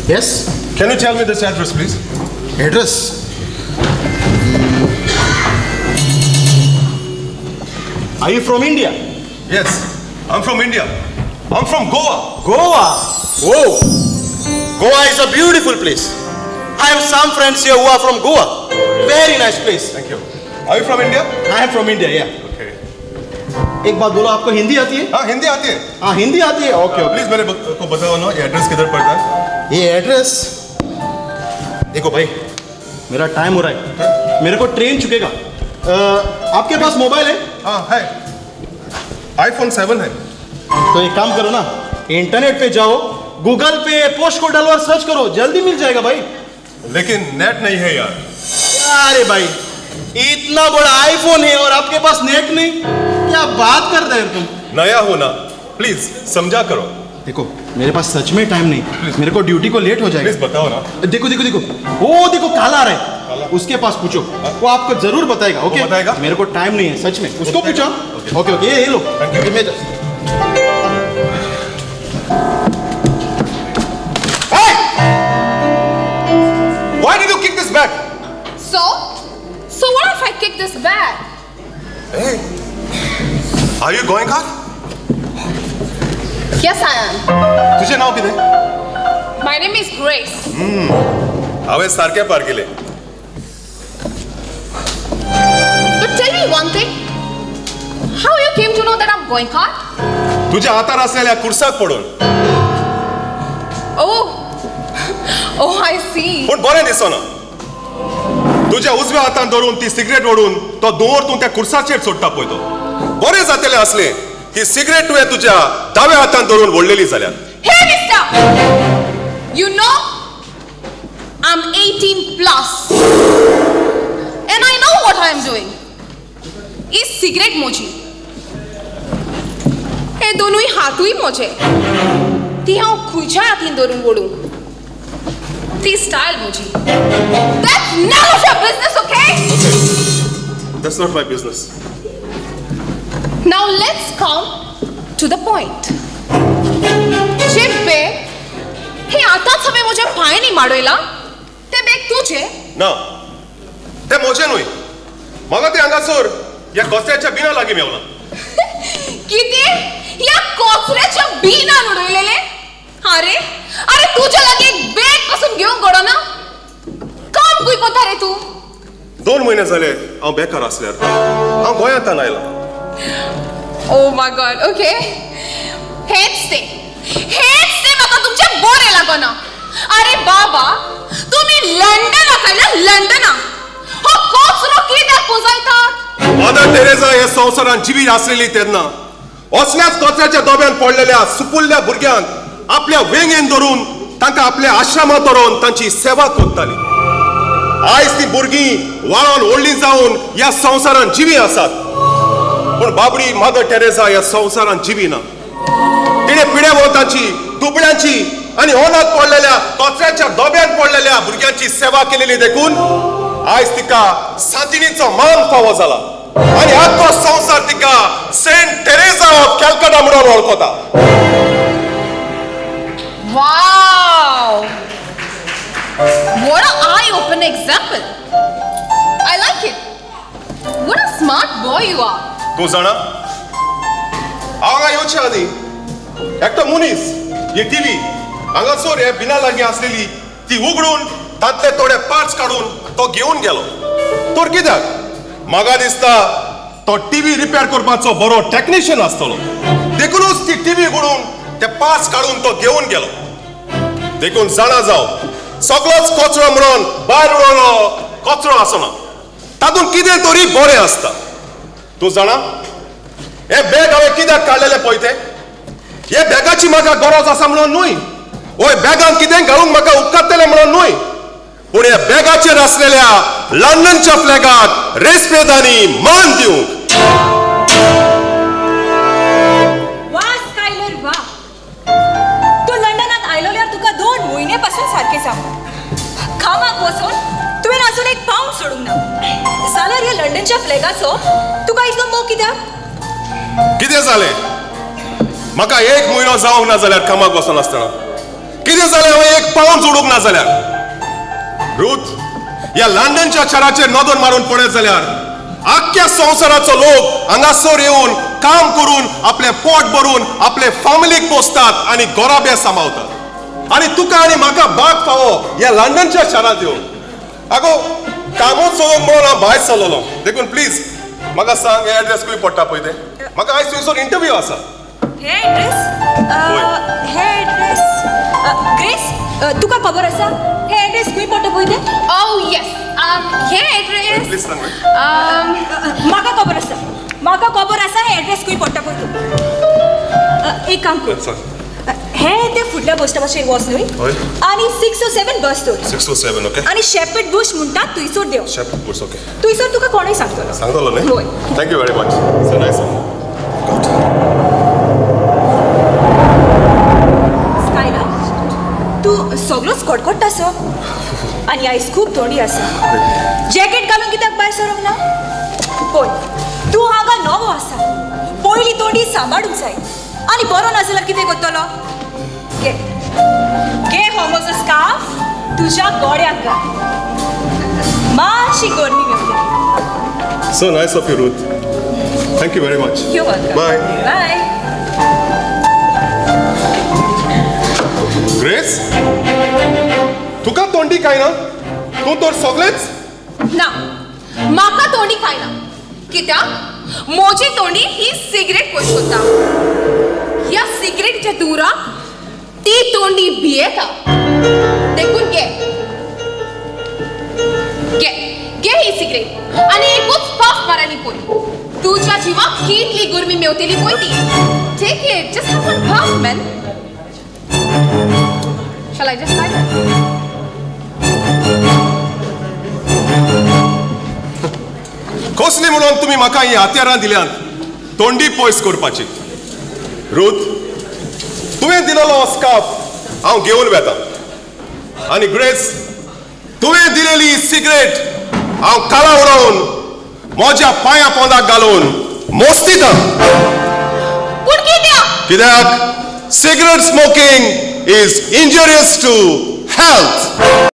Yes. Can you tell me this address, please? Address? Are you from India? Yes, I'm from India. I'm from Goa. Goa? Whoa! Goa is a beautiful place. I have some friends here who are from Goa. Very nice place. Thank you. Are you from India? I am from India, yeah. Okay. एक बात बोलो, आपको हिंदी आती है? हाँ, हिंदी आती है. हाँ, हिंदी आती है. Okay, okay. Please मेरे को बताओ ना, ये एड्रेस किधर पड़ता है? ये एड्रेस देखो भाई, मेरा टाइम हो रहा है, मेरे को ट्रेन चुकेगा. आपके पास मोबाइल है? हाँ है, आईफोन 7 है. तो एक काम करो ना, इंटरनेट पे जाओ, गूगल पे पोस्ट कोड डालो और सर्च करो, जल्दी मिल जाएगा भाई. लेकिन नेट नहीं है यार. अरे भाई, इतना बड़ा आईफोन है और आपके पास नेट नहीं, क्या बात कर रहे हो तुम? नया हो ना, प्लीज समझा करो. देखो मेरे पास सच में टाइम नहीं, मेरे को ड्यूटी को लेट हो जाएगा. प्लीज बताओ ना. देखो देखो देखो, वो देखो काला आ रहा है, उसके पास पूछो, वो आपको जरूर बताएगा. ओके बताएगा? मेरे को टाइम नहीं है सच में, उसको पूछो. ओके ओके, ये लो. Why did you kick this bag? So what if I kick this bag? Hey, are you going out? Yes, I am. तुझे नाव कितें? My name is Grace. हांवें सारकें पारखिलें. But tell me one thing. How you came to know that I'm going out? तुझ्या हातार आसलेल्या कुर्साक पडून. Oh, oh, I see. पूण बरें दिसना. तुझ्या उजव्या हातान धरून ती सिगरेट ओडून तो धुंवर तूं त्या कुर्साचेर सोडटा पळय तो. बरें जातलें आसलें ती सिगरेट तुवें तुझ्या दाव्या हातान धरून ओडलेली जाल्यार. Hey mister, you know I'm 18 plus and I know what I am doing. He cigarette मोजी, हे दोनूय हातूय मोजे, ती हांव खंयच्या हातीन धरून ओडूं, ती स्टायल मोजी. That's none of your business, okay? Okay, that's not my business. Now let's come to the point. J bag हे आतांच हांवें म्हज्या पांयांनी माडयलां तें बॅग तुजें? ना, तें म्हजें न्हय. म्हाका तें हांगासर ह्या कचऱ्याच्या बिना लागीं मेवलां. कितें? ह्या कचऱ्याच्या बिनान उडयलेलें? अरे अरे, तुज्या लागीं एक बॅग पासून घेवंक घडना? काम खंय कोता रे तूं? 2 म्हयने जाले हांव बेकार आसल्यार. हांव गोंयांतल्यान आयलां. Oh my God, okay. हेच ते म्हाका तुमचें बरें लागना. अरे बाबा, तुमी लंडनाक आयला, लंडनाक. हो कचरो कित्याक पुंजायतात? मदर टेरेझा हे संवसारान जिवी आसलेली तेन्ना असल्याच कचऱ्याच्या दोब्यान पडलेल्या सुपुल्ल्या भुरग्यांक आपल्या वेंगेन धरून तांकां आपल्या आश्रमांत व्हरून तांची सेवा करताली. आयज ती भुरगीं वाळोन व्हडलीं जावन ह्या संवसारान जिवी आसात, पूण बाबडी मदर टेरेझा ह्या संवसारान जिवी ना. तिणें पिड्यावताची, दुबळ्यांची आनी अनाथ पडलेल्या कचऱ्याच्या दोब्यान पडलेल्या भुरग्यांची सेवा केलेली देखून आयज तिका सांतिणीचो मान फावो जाला आनी आख्खो संवसार तिका सेंट टेरेझा ऑफ कॅलकटा म्हणून वळखता. Wow! What an eye-opening example. I like it. What a smart boy you are. तूं जाणा, हांगा येवचे आदीं एकटो मनीस ही टीव्ही हांगासर हे बिना लागीं आसलेली ती उगडून तांतले थोडे पार्ट्स काडून तो घेवन गेलो. तर कित्याक? म्हाका दिसता तो टीव्ही रिपेर करपाचो बरो टॅक्निशियन आसतलो, देखूनच ती टीव्ही उगडून ते पार्ट्स काडून तो घेवन गेलो. देखून जाणा जाव, सगळोच कचरो म्हणून भायर उडोवलो कचरो आसना, तातूंत कितें तरी बरें आसता. तूं जाणा हे बॅग हांवें कित्याक काडलेलें पळय तें? हे बॅगाची म्हाका गरज आसा म्हणून न्हय, हय बॅगान कितें घालूंक म्हाका उपकारतलें म्हणून न्हय, पूण ह्या बॅगाचेर आसलेल्या लंडनच्या फ्लॅगाक रेस्पेद आनी मान दिवंक. वा स्कायलर वा, तूं लंडनात आयलोल्यार तुका 2 म्हयने पासून सारकें जावं. कामाक वचून तुवें अजून एक पावंड सोडूंक ना. जाल्यार ह्या लंडनच्या फ्लॅगाचो तुका इतलो मोग कित्याक? कितें जालें? म्हाका 1 म्हयनो जावंक ना जाल्यार कामाक वचनासतना कितें जालें हांवें एक पावंड जोडूंक ना जाल्यार? रूथ, ह्या लंडनच्या शाराचेर नदर मारून पळयत जाल्यार आख्ख्या संवसाराचो लोक हांगासर येवन काम करून आपलें पोट भरून आपले फॅमिलीक पोसतात आनी गोराबे सांबाळतात. आनी तुका आनी म्हाका बाग फावो ह्या लंडनच्या शारांत येवन. आगो कामूच सोदूंक म्हणून हांव भायर सरलेलो, देखून प्लीज म्हाका सांग हे एड्रेस खंय पडटा पळय तें. म्हाका आयज थंयसर इंटरव्यू आसा. हे एड्रेस, हे एड्रेस ग्रेस तुका खबर आसा हे एड्रेस खंय पडटा पळय तें? Oh yes, हे एड्रेस प्लीज सांग. म्हाका खबर आसा, म्हाका खबर आसा हे एड्रेस खंय पडटा पळय तूं. एक काम कर, हे ते फुडल्या बस स्टॉपाचेर वच न्हय आनी 607 बस दवर. 607 ओके. आनी शेपर्ड बुश म्हणटा थंयसर देव. Shepherd Bush okay. थंयसर तुका कोणूय सांगतलो. सांगतलो न्हय? हय. Thank you very much. So nice. Skyla, तूं सगळोच कडकडटा सो आनी आयज खूब थंडी आसा. जॅकेट घालून कित्याक भायर सरूंक ना? पळय तूं हांगा नवो आसा, पयली थंडी सांबाळूंक जाय. आनी बरो ना जाल्यार कितें करतलो? घे घे हो म्हजो स्कार्फ तुज्या गोड्याक घाल, मातशी गरमी मेवतली. So nice of you Ruth, thank you very much. You welcome. Bye bye. Grace, तुका तोंडी काय ना? तूं तर सगळेच ना. म्हाका तोंडी काय ना, कित्याक म्हजी तोंडी ही सिगरेट पयस करता. ह्या सिगरेटच्या दुराक ती तोंडी भियेता. देखून घे घे घे ही सिगरेट आनी एकूच पफ माराली पळय, तुज्या जिवाक कितली गरमी मेवतली पळय ती. Take it, just have one puff man. Shall I just light it? कसली म्हणून तुमी म्हाका ही हत्यारां दिल्यांत तोंडी पयस करपाची? रूथ, तुवें दिलेलो स्कार्फ हांव घेवन वेता आनी ग्रेस, तुवें दिलेली सिगरेट हांव काळा उडोवन म्हज्या पांया पोंदाक घालून मोस्तिता. पूण कित्याक? कित्याक cigarette smoking is injurious to health.